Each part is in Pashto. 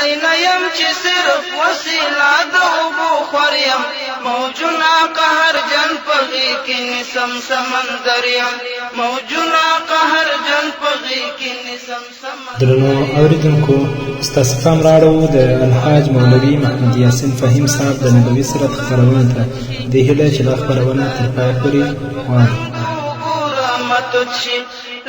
کښتۍ نه یم چې صرف وسیله د اوبو خور یم. موجونه قهرجن په غېږ کې نیسم سمندر یم. موجونه قهرجن په غېږ کې نیسم سمندر. درنو اوریدونکو، ستاسو پام رااړوو د الحاج مولوي محمد یاسین فهیم صاحب د نبوي سیرت خپرونې ته. دې هیله چې دا خپرونه تر پایه پورې واورئ. وګوره متوت شي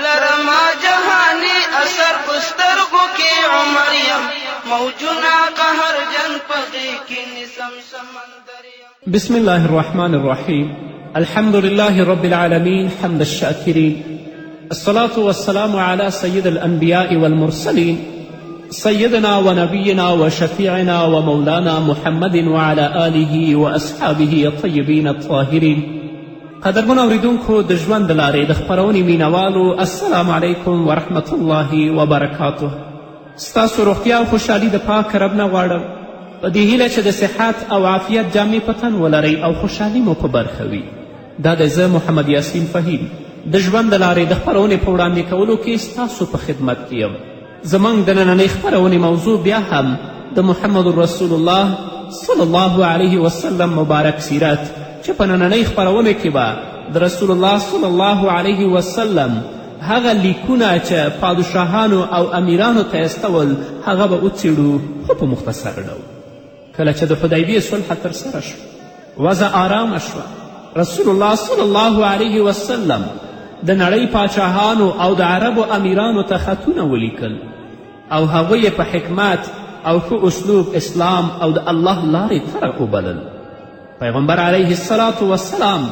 لرمه جهاني اثر په سترګو کې عمر یم. موجونه قهرجن په غېږ کې نیسم سمندر یم. بسم الله الرحمن الرحيم. الحمد لله رب العالمين، حمد الشاكرين، الصلاة والسلام على سيد الأنبياء والمرسلين، سيدنا ونبينا وشفيعنا ومولانا محمد وعلى آله وأصحابه الطيبين الطاهرين. قدرمن اوریدونکو، د ژوند د لارې د خپرونې مینوالو، السلام علیکم ورحمت الله وبرکاته. ستاسو روغتیا او خوشحالي د پاک رب نه غواړم، په دې هیله چې د صحت او عافیت جامې په تن ولرئ او خوشحالي مو په برخه وي. دا دی زه محمد یاسین فهیم د ژوند د لارې د خپرونې په وړاندې کولو کې ستاسو په خدمت کې یم. زموږ د نننۍ خپرونې موضوع بیا هم د محمد رسول الله صلی الله علیه وسلم مبارک سیرت، چې په نننۍ خپرونه کې به د رسول الله صلی الله علیه وسلم هغه لیکونه چې پادشاهانو او امیرانو ته استول هغه به وڅېړو، خو په مختصر ډول. کله چې د حدیبیې صلح ترسره شوه، وضع آرامه شوه، رسول الله صلی الله علیه وسلم د نړۍ پاچاهانو او د عربو امیرانو ته خطونه ولیکل او هغوی یې په حکمت او ښه اسلوب اسلام او د الله لارې ته راوبلل. پیغمبر علیه الصلاة والسلام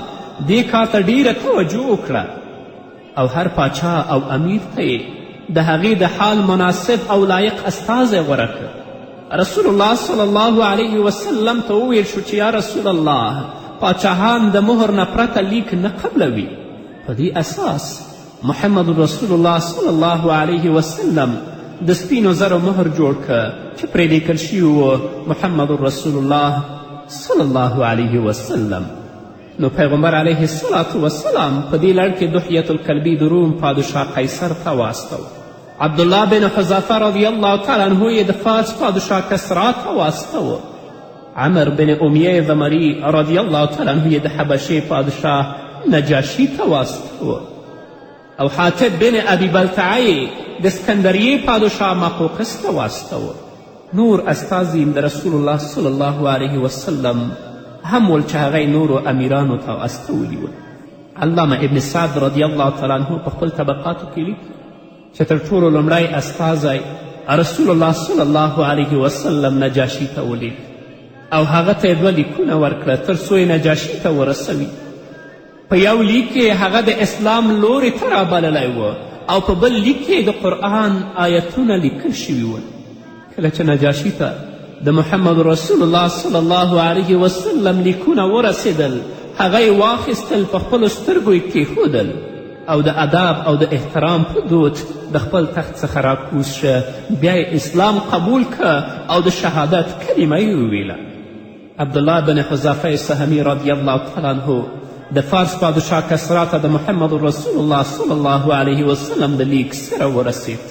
دې کار ته ډیره توجه وکړه او هر پاچا او امیر ته یې د هغې د حال مناسب او لایق استازی غوره کړ. رسول الله صلی الله علیه وسلم ته وویل شو چې یا رسول الله، پاچاهان د مهر نه پرته لیک نه قبلوي. په دې اساس محمد رسول الله صلی الله علیه وسلم د سپینو زرو مهر جوړ که چې پرې لیکل شوي و محمد رسول الله صلی الله علیه وسلم. نو پیغمبر علیه الصلاة والسلام په دې لړ کې دحیة الکلبي د روم پادشاه قیصر ته واستوه. عبدالله بن حذافه رضی الله تعالی عنه یې د فارس پادشاه کسرا ته واستوه. عمر بن امیه ضمري رضی الله تعالی عنه یې د حبشې پادشاه نجاشي ته واستوه. او حاطب بن ابي بلتعه یې د اسکندریې پادشاه مقوقس ته واستوه. نور استازي د رسول الله صلی الله علیه وسلم هم ول چې هغه یې نورو امیرانو ته استولي ول. علامه ابن سعد رضی الله تعالی عنه په خپل طبقاتو کې لیکي چې تر ټولو لومړی استازی رسول الله صلی الله علیه وسلم نجاشي ته ولېږ او هغه ته یې دوه لیکونه ورکړه تر څو یې نجاشي ته ورسوي. په یو لیک کې هغه د اسلام لورې ته رابللی و او په بل لیک کې د قرآن آیتونه لیکل شوي ول. کله چې نجاشي ته د محمد رسول الله صلی الله علیه وسلم لیکونه ورسېدل، هغه یې واخیستل، په خپلو سترګو یې کیښودل او د اداب او د احترام په دود د خپل تخت څخه راکوز شه، بیا یې اسلام قبول که او د شهادت کلمه یې وویله. عبدالله بن حذافه سهمي رضی الله تعالی عنه د فارس پادشاه کسرا ته د محمد رسول الله صلی الله علیه وسلم د لیک سره ورسید.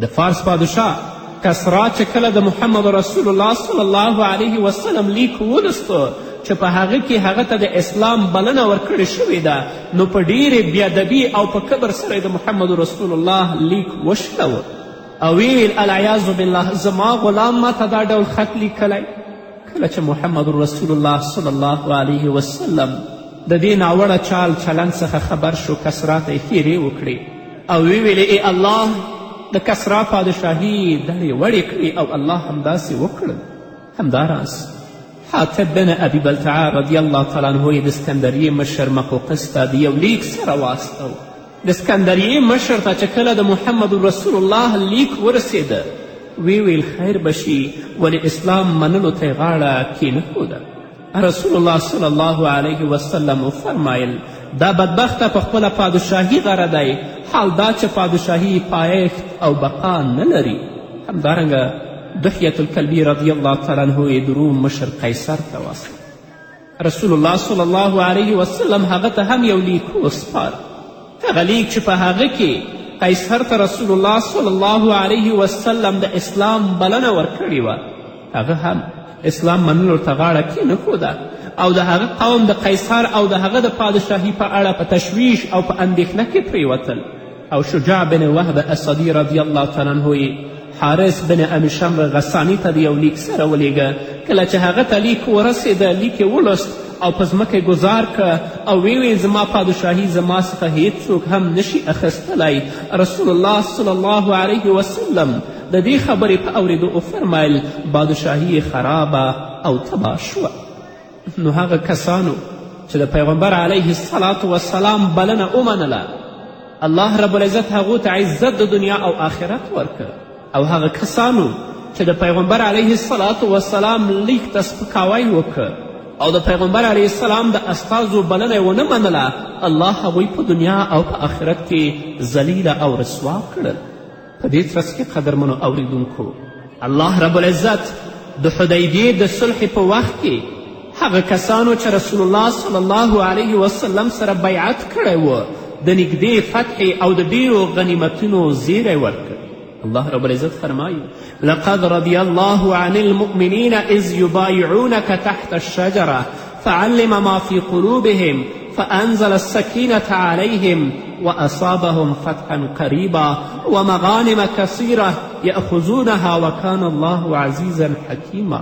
د فارس پادشاه کسرا چې کله د محمد رسول الله صلی الله علیه وسلم لیک ولوستو چې په هغه کې هغه ته د اسلام بلنه ورکړې شوې ده، نو په ډېرې بېادبي او په کبر سره د محمد رسول الله لیک وشلوه او ویې ویل العیاذ بالله، زما غلام ما ته دا ډول خط لیکلی. کله چې محمد رسول الله صلی الله علیه وسلم د دې ناوړه چال چلند څخه خبر شو، کسرا ته یې ښېرې وکړې او ویې ویلې ای الله، د کسرا پادشاهي دړې وړې کړې او الله همداسې وکړل. همداراز حاطب بن ابي بلتعه رضی الله تعالی عنه یې د اسکندریې مشر مقوقس ته د یو لیک سره واستوه. د اسکندریې مشر ته چې کله د محمد رسول الله لیک ورسېده، ویې ویل خیر به شي، ولې اسلام منلو ته یې غاړه کښېنښوده. رسول الله صلی الله علیه وسلم وفرمایل دا بدبخته په خپله پادشاهي غره دی، حال دا چې پادشاهي پایښت او بقا نه لري. همدارنګه دحیة الکلبي رضی الله تعالی عنه یې د روم مشر قیصر ته واستوه. رسول الله صلی الله علیه وسلم هغه ته هم یو لیک وسپاره، هغه لیک چې په هغه کې قیصر ته رسول الله صلی الله علیه وسلم د اسلام بلنه ورکړې وه، هغه هم اسلام منلو ته غاړه کښېنښوده او د هغه قوم د قیصر او د هغه د پادشاهي په اړه په تشویش او په اندېښنه کې پرېوتل. او شجاع بن وهب اسدي رضی الله تعالی عنه یې حارث بن ابي شمر غساني ته د یو لیک سره ولیږه. کله چې هغه ته لیک ورسېده، لیک یې ولوست او په ځمکه یې ګزار که او ویې ویل زما پادشاهي زما څخه هیڅوک هم نشي اخیستلی. رسول الله صلی الله علیه وسلم د دې خبرې په اورېدو وفرمیل بادشاهي یې خرابه او تباه شوه. نو هغه کسانو چې د پیغمبر علیه الصلاة وسلام بلنه ومنله، الله رب العزت هغو ته عزت د دنیا او آخرت ورکړ. او هغه کسانو چې د پیغمبر علیه الصلاة وسلام لیک ته سپکاوی وکړ او د پیغمبر علیه السلام د استازو بلنه یې ونه منله، الله هغوی په دنیا او په آخرت کې ذلیله او رسوا کړل. په دې ترڅ کې قدرمنو اوریدونکو، الله رب العزت د حدیبیې د صلح په وخت کې هغه کسانو چې رسول الله صلی الله علیه وسلم سره بیعت کړی و، د نږدې فتحې او د ډیرو غنیمتونو زیری ورکړ. الله رب العزت فرمایي لقد رضی الله عن المؤمنین اذ یبایعونک تحت الشجرة فعلم ما في قلوبهم فأنزل السكينة عليهم وأصابهم فتحا قريبا ومغانم كثيرة يأخذونها وكان الله عزيزا حكيما.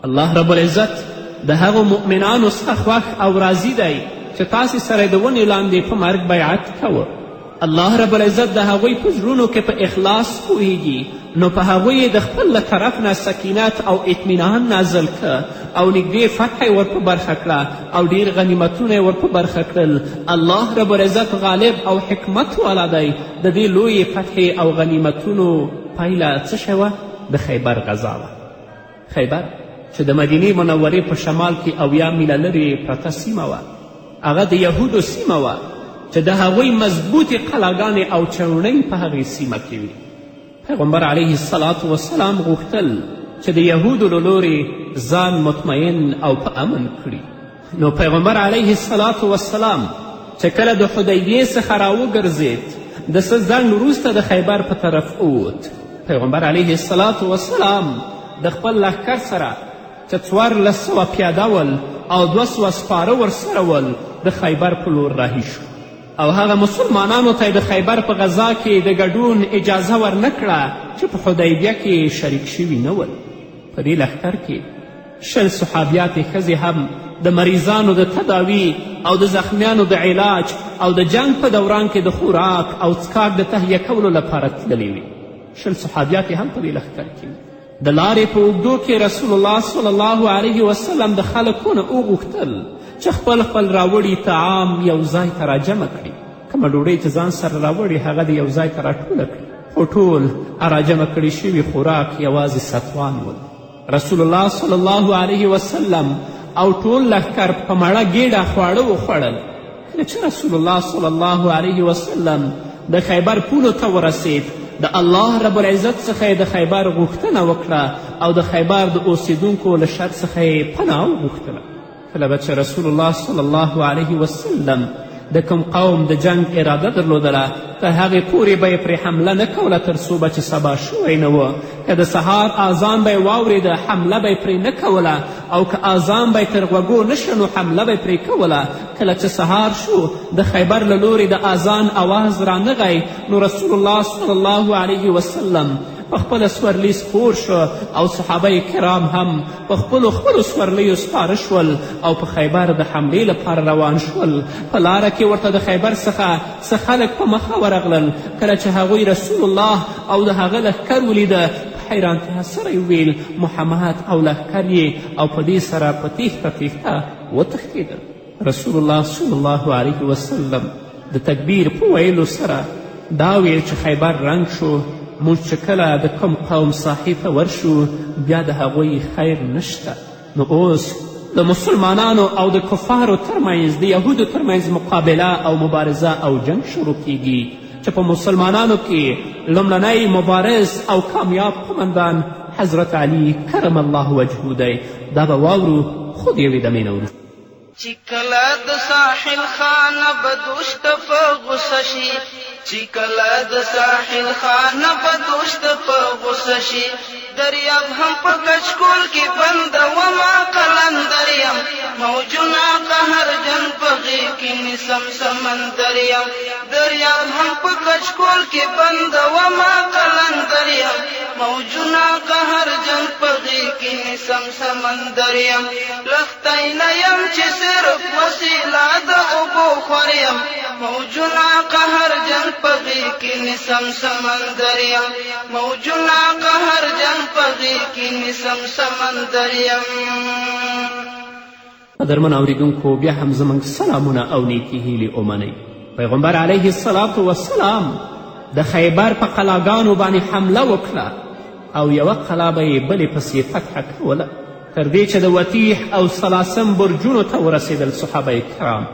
الله رب العزت د هغو مؤمنانو څخه خوښ او راضي دی چې تاسې سره د ونې لاندې په مرګ بیعت کوه. الله رب العزت د هغوی په زړونو کې په اخلاص پوهیږي، نو په هغوی یې د خپل له طرف نه سکینت او اطمینان نازل که او نږدې فتح یې ور په برخه کړه او ډیر غنیمتونه یې ور په برخه کړل. الله رب العزت غالب او حکمت والا دی. د دې لویې فتحې او غنیمتونو پایله څه شی وه؟ د خیبر غذا وه. خیبر چې د مدینې منورې په شمال کې 70 میله لرې پرته سیمه وه، هغه د یهودو سیمه وه چې د هغوی مضبوطې قلاګانې او چوڼۍ په هغې سیمه کې وې. پیغمبر علیه الصلاة وسلام غوښتل چې د یهودو له لورې ځان مطمئن او په امن کړي. نو پیغمبر علیه الصلاة وسلام چې کله د حدیبیې څخه راوګرځېد، د څه ځنډ وروسته د خیبر په طرف ووت. پیغمبر علیه الصلاة وسلام د خپل لښکر سره چې 1400 پیاده ول او 200 سپاره ورسره ول، د خیبر په لور راهي شو او هغه مسلمانانو ته د خیبر په غذا کې د ګډون اجازه ورنه کړه چې په حدیبیه کې شریک شوي نه ول. په دې لښکر کې 20 صحابیاتې ښځې هم د مریضانو د تداوي او د زخمیانو د علاج او د جنګ په دوران کې د خوراک او څکاک د تهیه کولو لپاره تللې وې. 20 صحابیاتې هم په دې لښکر کې وې. د لارې په اوږدو کې رسول الله صلی الله علیه وسلم د خلکو نه وغوښتل چې خپل خپل راوړي طعام یو ځای ته راجمع کړي. کومه ډوډۍ چې ځان سره راوړي هغه د یو ځای ته راټوله کړي، خو ټول راجمع کړي شوي خوراک یوازې ستوان ول. رسول الله صلی الله علیه وسلم او ټول لښکر په مړه ګیډه خواړه وخوړل. کله چې رسول الله صلی الله علیه وسلم د خیبر پولو ته ورسید، د الله رب العزت څخه یې د خیبر غوښتنه وکړه او د خیبر د اوسیدونکو له شر څخه یې پناه وغوښتله. کله به چې رسول الله صلی الله علیه وسلم د کوم قوم د جنګ اراده درلودله، تر هغې پورې به یې پرې حمله نه کوله تر څو به چې سبا شوی نه و. که د سهار آذان به یې واورېده حمله به یې پرې نه کوله، او که آذان به یې تر غوږو نه شو نو حمله به یې پرې کوله. کله چې سهار شو د خیبر له لورې د آذان اواز رانغی، نو رسول الله صلی الله علیه وسلم په خپله سورلي سپور شو او صحابه کرام هم په خپلو خپلو سورلیو سپاره شول او په خیبر د حملې لپاره روان شول. په لاره کې ورته د خیبر څخه څه خلک په مخه ورغلل. کله چې هغوی رسول الله او د هغه لښکر ولیده، په حیرانتیا سره یې وویل محمد او لښکر یې، او په دې سره په تیښته تیښته وتښتېدل. رسول الله صلی الله علیه وسلم د تکبیر په ویلو سره دا ویل چې خیبر رنګ شو، موږ چې کله د کوم قوم ساحې ته ورشو بیا د هغوی خیر نشته. نو اوس د مسلمانانو او د کفارو ترمنځ، د یهودو ترمنځ مقابله او مبارزه او جنګ شروع کیږي چې په مسلمانانو کې لومړنی مبارز او کامیاب قومندان حضرت علی کرم الله وجهه دی. دا به واورو خو د یوې دمې نه وروسته. چې کله د ساحل خانه بدوش ته په غوسه شي، چې کله د ساحل خانه په دوشت په غوسه شي. دریاب هم په کچکول کې بند وما قلندر یم، موجونه قهرجن په غېږ کې نیسم سمندر یم. دریاب هم په کچکول کې بند وما قلندر یم، موجونه قهرجن په غېږ کې نیسم سمندر یم. لښتی نه یم چې صرف وسیله د اوبو خور یم، موجونه قهرجن په غېږ کې نیسم سمندر یم. موجونه قهرجن په غېږ کې نیسم سمندر یم. قدرمن اوریدونکو، بیا هم زموږ سلامونه او نیکې هیلې ومنئ. پیغمبر علیه الصلاة والسلام د خیبر په قلاګانو باندې حمله وکړه او یوه قلا به یې بلې پسې فتح کوله، تر دې چې د وتیح او سلاسم برجونو ته ورسېدل. صحابه کرام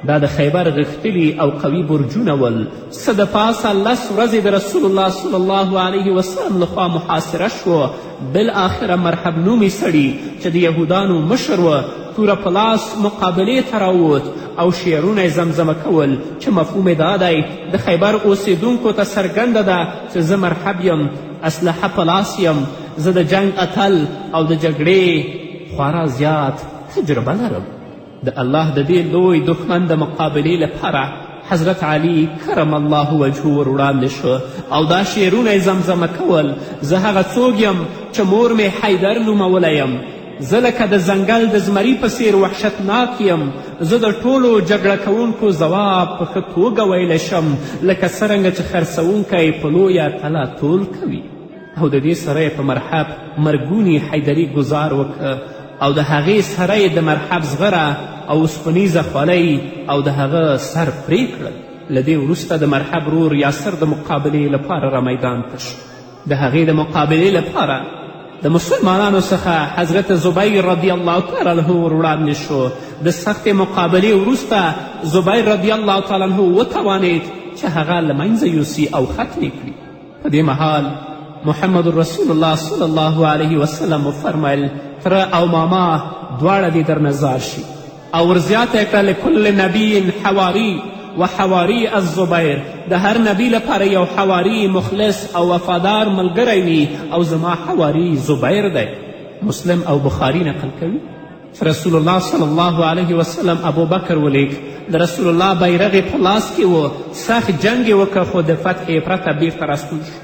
دا د خیبر غښتلي او قوي برجونه ول. څه د پاسه 10 ورځې د رسول الله صلی الله علیه وسلم لخوا محاصره شو. بالاخره مرحب نومي سړي چې د یهودانو مشر و، توره په لاس مقابلې ته راووت او شعرونه یې زمزمه کول چې مفهوم یې دا دی: د خیبر اوسېدونکو ته څرګنده ده چې زه مرحب یم، اسلحه په لاس یم، زه د جنګ اتل او د جګړې خورا زیات تجربه لرم. د الله د دې لوی دښمن د مقابلې لپاره حضرت علی کرم الله وجهه ور وړاندې شو او دا شعرونه یې زمزمه کول: زه هغه څوک یم چې مور مې حیدر نومولی یم، زه لکه د ځنګل د زمري په څیر وحشتناک یم، زه د ټولو جګړه کوونکو ځواب په ښه توګه ویلی شم، لکه څرنګه چې خرڅوونکی په لویه تله تول کوي. او د دې سره یې په مرحب مرګوني حیدري ګزار وکړه او د هغې سره یې د مرحب زغره او اوسپنیزه خولۍ او د هغه سر پرې کړل. له دې وروسته د مرحب ورور یاسر د مقابلې لپاره را میدان ته شو. د هغې د مقابلې لپاره د مسلمانانو څخه حضرت زبیر رضی الله تعالی عنه ور وړاندې شو. د سختې مقابلې وروسته زبیر رضی الله تعالی عنه وتوانید چې هغه له منځه یوسي او ختم یې کړي. په دې مهال محمد رسول الله صلی الله علیه وسلم وفرمیل: تره او ماما دواړه دې درنه ځار شي. او ورزیاته یې کړه: لکل نبی حواري و حواري الزبیر، د هر نبي لپاره یو حواري مخلص او وفادار ملګری وي او زما حواري زبیر دی. مسلم او بخاري نقل کوي چې رسول الله صلی الله علیه وسلم ابوبکر ولیک. د رسول الله بیرغ یې په لاس کې و، سخت جنګ یې وکړ خو د فتحې پرته بیرته راستون شو.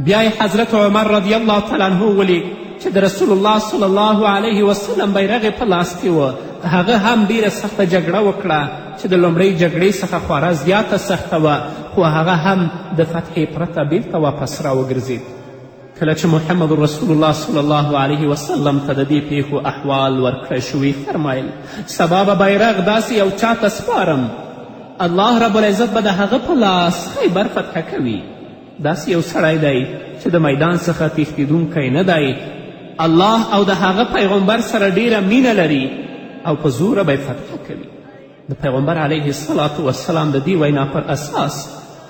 بیا یې حضرت عمر رضی الله تعالی عنه ولیک چې د رسول الله صلی الله علیه وسلم بیرغ یې په لاس کې و، هغه هم ډیره سخته جګړه وکړه چې د لومړۍ جګړې څخه خورا زیاته سخته وه، خو هغه هم د فتحې پرته بیرته واپس راوګرځید. کله چې محمد رسول الله صلی الله علیه وسلم ته د دې پیښو احوال ورکړی شو، ویې فرمایل: سبا به بیرغ داسې یو چا ته سپارم، الله رب العزت به د هغه په لاس خیبر فتح کوي. داسې یو سړی دی چې د میدان څخه تیښتېدونکی نه دی، الله او د هغه پیغمبر سره ډیره مینه لري او په زوره به یې فتح کوي. د پیغمبر علیه الصلاة والسلام د دې وینا پر اساس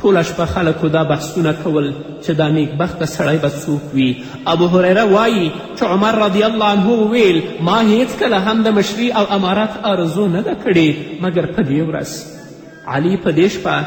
ټوله شپه خلکو دا بحثونه کول چې دا نیکبخته سړی به څوک وي. ابو هریره وایي چې عمر رضی الله عنه ویل: ما هیڅکله هم د مشري او امارت آرزو نه ده کړې مګر په دې ورځ. علي په دې شپه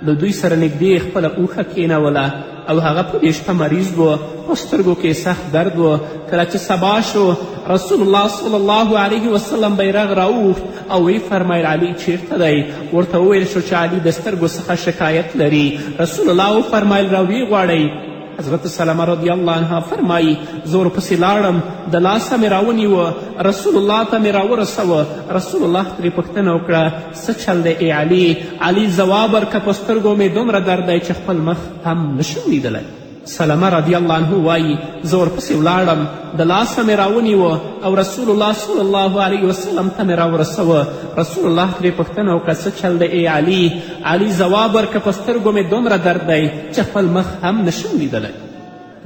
له دوی سره نږدې خپله اوښه کینوله او هغه په دې شپه مریض و، په سترګو کې سخت درد و. کله چې سبا شو، رسول الله صلی الله علیه وسلم بیرغ راوغوښت او ویې فرمیل: علي چیرته دی؟ ورته وویل شو چې علي د سترګو څخه شکایت لري. رسول الله وفرمیل: راویې غواړئ. حضرت سلمه رضی الله عنها فرمایي: زه ورپسې لاړم، د لاسه مې راونیوه، رسول الله ته مې راورسوه. رسول الله ترې پوښتنه وکړه: څه چل دی ای علي؟ علي ځواب ورکړه: په سترګو مې دومره درد دی چې خپل مخ هم نشم لیدلی. سلمه رضی الله عنه وایي: زه ورپسې ولاړم، د لاسه مې راونیوه او رسول الله صلی الله علیه وسلم ته مې راورسوه. رسول الله ترې پوښتنه وکړه: څه چل دی ای علي؟ علي ځواب ورکړه: په سترګو مې دومره درد دی چې خپل مخ هم نشم لیدلی.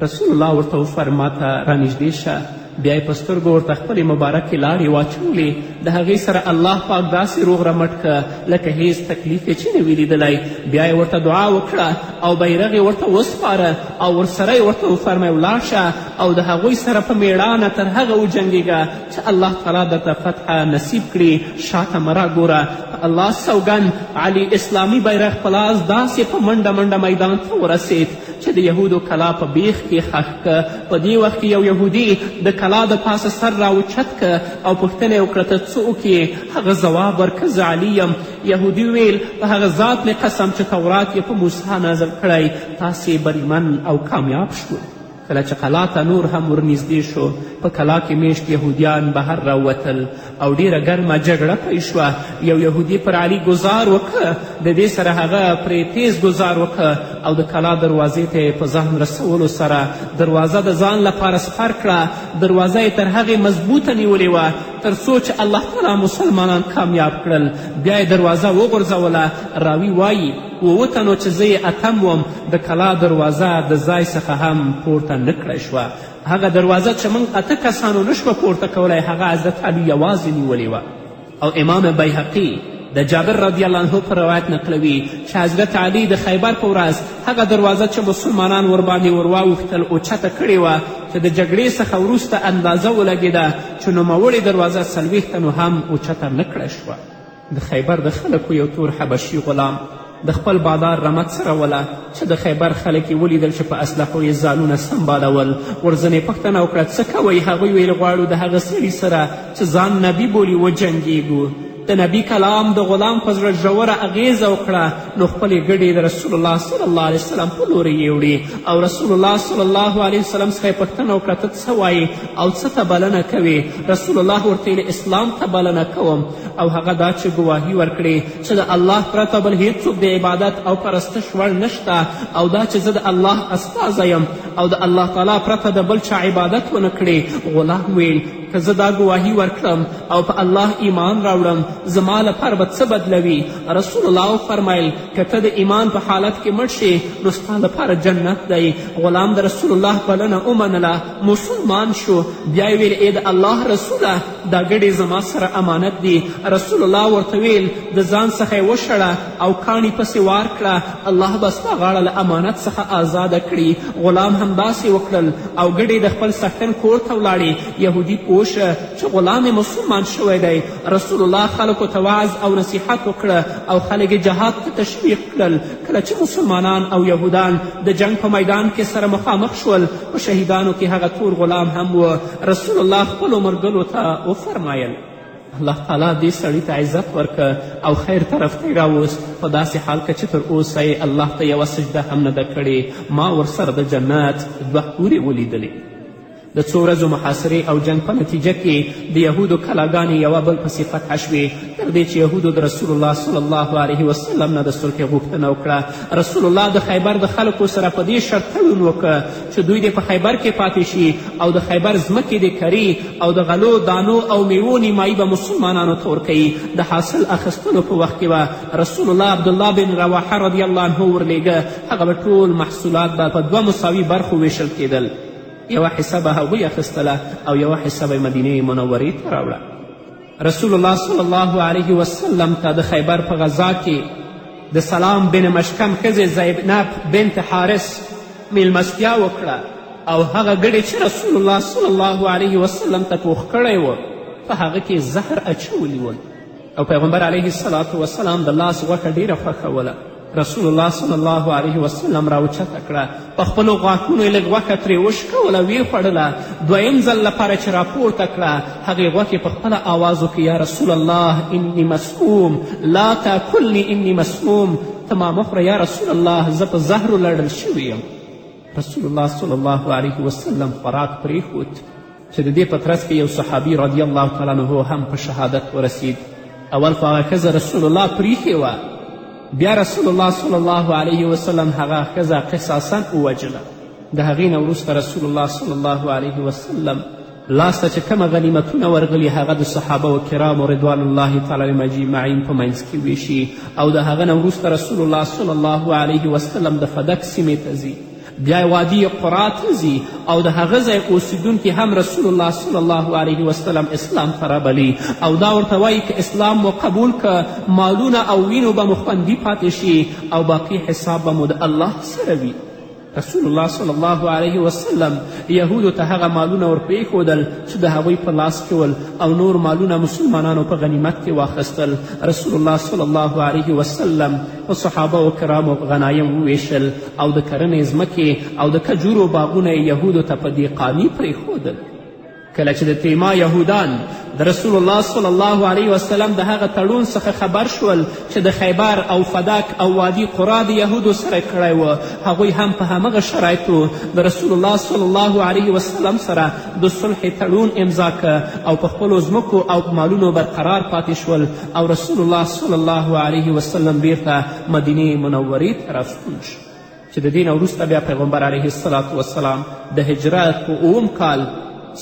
رسول الله ورته وفرمایل: ماته رانږدې شه. بیا یې په سترګو ورته خپلې مبارکې لاړې واچولې. د هغې سره الله پاک داسې روغ رمټ که لکه هیڅ تکلیف یې چې نه وي لیدلی. بیا یې ورته دعا وکړه او بیرغ یې ورته وسپاره او ورسره یې ورته وفرمیل ولاړ شه او د هغوی سره په میړانه تر هغه وجنګېږه چې الله تعالی درته فتحه نصیب کړي، شاته مه راګوره. په الله سوګند علي اسلامي بیرغ په لاس داسې په منډه منډه میدان ته ورسید چې د یهودو کلا په بیخ کې ښخ که. په دې وخت کې یو یهودي د کلا د پاسه سر راوچت که او پوښتنه یې وکړه ته څوک یې؟ هغه ځواب ورکه زه علي یم. یهودي ویل په هغه ذات مې قسم چې تورات یې په موسی نازل کړی، تاسې بریمن او کامیاب شوئ. کله چې کلا ته نور هم ورنږدې شو، په کلا کې میشت یهودیان بهر راووتل او ډیره ګرمه جګړه پی شوه. یو یهودي پر علي ګزار وکړه، د دې سره هغه پرې تیز ګزار وکړه او د کلا دروازې ته یې په ځان رسولو سره دروازه د ځان لپاره سپر کړه. دروازه یې تر هغې مضبوطه نیولې وه تر څو چې الله تعالی مسلمانان کامیاب کړل. بیا یې دروازه وغورځوله. راوي وایي اووه تنو چې زه یې اتم وم د کلا دروازه د ځای څخه هم پورته نه کړای شوه. هغه دروازه چې موږ اته کسانو نه شوه پورته کولی هغه حضرت علي یوازې نیولې وه. او امام بیهقي د جابر رضی الله عنه په روایت نقلوي چې حضرت علي د خیبر په ورځ هغه دروازه چې مسلمانان ورباندې ورواوښتل اوچته کړې وه چې د جګړې څخه وروسته اندازه ولګېده چې نوموړې دروازه 40 تنو هم اوچته نه کړای شوه. د خیبر د خلکو یو تور حبشي غلام د خپل بادار رمه څروله چې د خیبر خلک یې ولیدل چې په اسلحو یې ځانونه سمبالول. ورځنې پوښتنه وکړه څه کوئ؟ هغوی ویل غواړو د هغه سړي سره چې ځان نبي بولي وجنګیږو. د نبي کلام د غلام په زړه ژوره اغیزه وکړه، نو خپلې ګډې د رسول الله صلی الله علیه وسلم په لوري یې وړي او رسول الله صلی الله علیه وسلم څخه یې پوښتنه وکړه ته څه وایې او څه ته بلنه کوې؟ رسول الله ورته ویل اسلام ته بلنه کوم، او هغه دا چې ګواهي ورکړې چې د الله پرته بل هیڅوک د عبادت او پرستش وړ نشته، او دا چې زه د الله استازی یم او د الله تعالی پرته د بل چا عبادت ونه کړې. غلام ویل که زه دا ګواهي ورکړم او په الله ایمان راوړم زما لپاره به څه بدلوي؟ رسول الله وفرمیل که ته د ایمان په حالت کې مړ شې نو ستا لپاره جنت دی. غلام د رسول الله بلنه ومنله، مسلمان شو. بیا یې ویل ای د الله رسوله دا ګډې زما سره امانت دي. رسول الله ورته ویل د ځان څخه یې وشړه او کاڼي پسې وار کړه، الله به ستا غاړه له امانت څخه ازاده کړي. غلام همداسې وکړل او ګډې د خپل څښتن کور ته ولاړې. یهودي پوه شه چې غلام یې مسلمان شوی دی. رسول الله خلکو ته وعظ او نصیحت وکړه او خلک یې جهاد ته تشویق کړل. کله چې مسلمانان او یهودان د جنګ په میدان کې سره مخامخ شول، په شهیدانو کې هغه تور غلام هم و. رسول الله خپلو ملګرو ته وفرمایل الله تعالی دې سړي ته عزت ورکه او خیر طرف ته یې راوست، په داسې حال کې چې تر اوسه یې الله ته یوه سجده هم نه ده کړې. ما ورسره د جنت دوه حورې ولیدلې. د څو ورځو محاصرې او جنګ په نتیجه کې د یهودو کلاګانې یوه بل پسې فتح شوې، تر دې چې یهودو د رسول الله صلی الله علیه وسلم نه د صلحې غوښتنه وکړه. رسول الله د خیبر د خلکو سره په دې شرط تړون وکړ چې دوی دې په خیبر کې پاتې شي او د خیبر ځمکې دې کري او د غلو دانو او میوو نیمایي به مسلمانانو ته ورکوي. د حاصل اخیستلو په وخت کې به رسول الله عبدالله بن رواحه رضی الله عنه ورلیږه، هغه به ټول محصولات به په دوه مساوي برخو ویشل کیدل. یوه حصه به هغوی اخیستله او یوه حصه به مدینې منورې ته راوړه. رسول الله صلی الله علیه وسلم ته د خیبر په غذا کې د سلام بن مشکم ښځې زینب بنت حارث میلمستیا وکړه او هغه ګډې چې رسول الله صلی الله علیه وسلم ته پوخ کړی و په هغه کې زهر اچولي ول. او پیغمبر علیه الصلاة والسلام د لاس غوښه ډیره خوښوله. رسول الله صلی الله علیه وسلم راوچته کړه، په خپلو غاښونو یې لږ غوښه ترې وشکوله، ویې خوړله. دویم ځل لپاره چې راپورته کړه هغې غوښې په خپله آواز وکړ یا رسول الله انی مسموم لا تاکلني انی مسموم، ته ما مه خوره یا رسول الله زه په زهرو لړل شوی یم. رسول الله صلی الله علیه وسلم خوراک پرېښود چې د دې په ترڅ کې یو صحابي رضی الله تعالی عنه هم په شهادت ورسید. اول خو هغه ښځه رسول الله پریښې وه، بیا رسول الله صلی الله علیه وسلم هغه ښځه قصاصا ووژله. د هغې نه وروسته رسول الله صلی الله علیه وسلم لاسته چې کومه غنیمتونه ورغلي هغه د صحابه و کرامو رضوان الله تعالی علیهم اجمعین په منځ کې ویشي. او د هغه نه وروسته رسول الله صلی الله علیه وسلم د فدک سیمې ته ځي. بیا وادي قرا ته ځي او د هغه ځای اوسیدونکي هم رسول الله صلی الله علیه وسلم اسلام ته رابلي او دا ورته وایي که اسلام مو قبول که، مالونه او وینو به مو خوندي پاتې شي او باقي حساب به مو د الله سره وي. رسول الله صلی الله علیه وسلم یهودو ته هغه مالونه ورپرېښودل چې د هغوی په لاس کې ول او نور مالونه مسلمانانو په غنیمت کې واخیستل. رسول الله صلی الله علیه وسلم په صحابه و کرامو غنایم وویشل او د کرنې ځمکې او د کجورو باغونه یې یهودو ته په دې قانع پرېښودل. کله چې د تیما یهودان د رسول الله صلی الله علیه وسلم د هغه تړون څخه خبر شول چې د خیبر او فدک او وادي قرا د یهودو سره کړی و، هغوی هم په همغه شرایطو د رسول الله صلی الله علیه وسلم سره د صلح تړون امضا که او په خپلو ځمکو او مالونو برقرار پاتې شول او رسول الله صلی الله علیه وسلم بیرته مدینې منورې ته راستون شو. چې د دې نه وروسته بیا پیغمبر علیه الصلاة والسلام د هجرت په اووم کال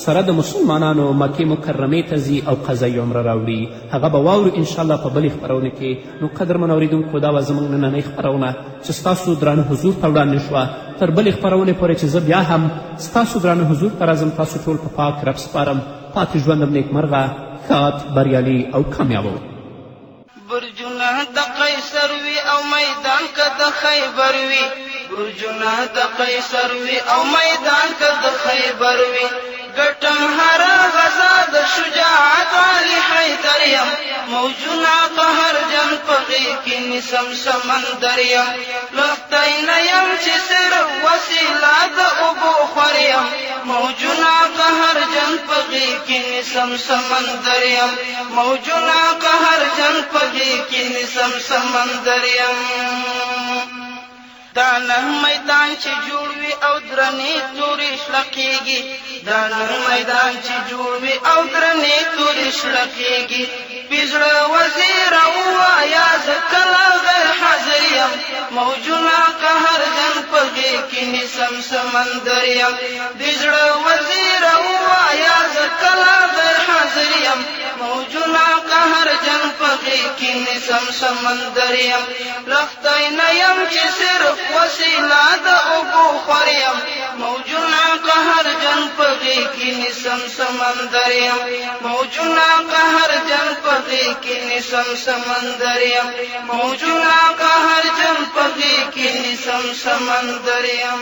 سره د مسلمانانو مکې مکرمې ته ځي او قضایي عمره راوړي. هغه به واورو انشاءالله په بلې خپرونې کې. نو قدرمنو اورېدونکو، دا وه زموږ نننۍ خپرونه چې ستاسو درانه حضور ته وړاندې شوه. تر بلې خپرونې پورې چې زه بیا هم ستاسو درانه حضور ته راځم، تاسو ټول په پاک رب سپارم. پاتې ژوندم نیکمرغه، ښاد، بریالي او کامیابه. برجونه د قیصر وي او میدان که د خیبر وي، برجونه د قیصر وي او میدان که د خیبر وي، ګټم هره غزا د شجاعت علي حیدر یم، موجونه قهرجن په غېږ کې نیسم سمندر یم، لښتی نه یم چې صرف وسیله د اوبو خور یم، موجونه قهرجن په غېږ کې نیسم سمندر یم، موجونه قهرجن په غېږ کې نیسم سمندر یم. دا نن میدان چې جوړ وي او درنې تورې شلقیږي، دا نن میدان چې جوړ وي او درنې تورې شلقیږي، پزړه وزیر ووایا زه کله غیر حاضر یم، موجونه قهرجن په غېږ کې نیسم سمندر یم، د زړه وزیر ووایا زه کله غیر حاضر یم، موجونه قهرجن په غېږ کې نیسم سمندر یم، لښتی نه یم چې صرف وسیله د اوبو خور یم، موجونه قهرجن په غېږ کې نیسم سمندر یم، موجونه قهرجن په غېږ کې نیسم سمندر یم، موجونه قهرجن په غېږ کې نیسم سمندر یم.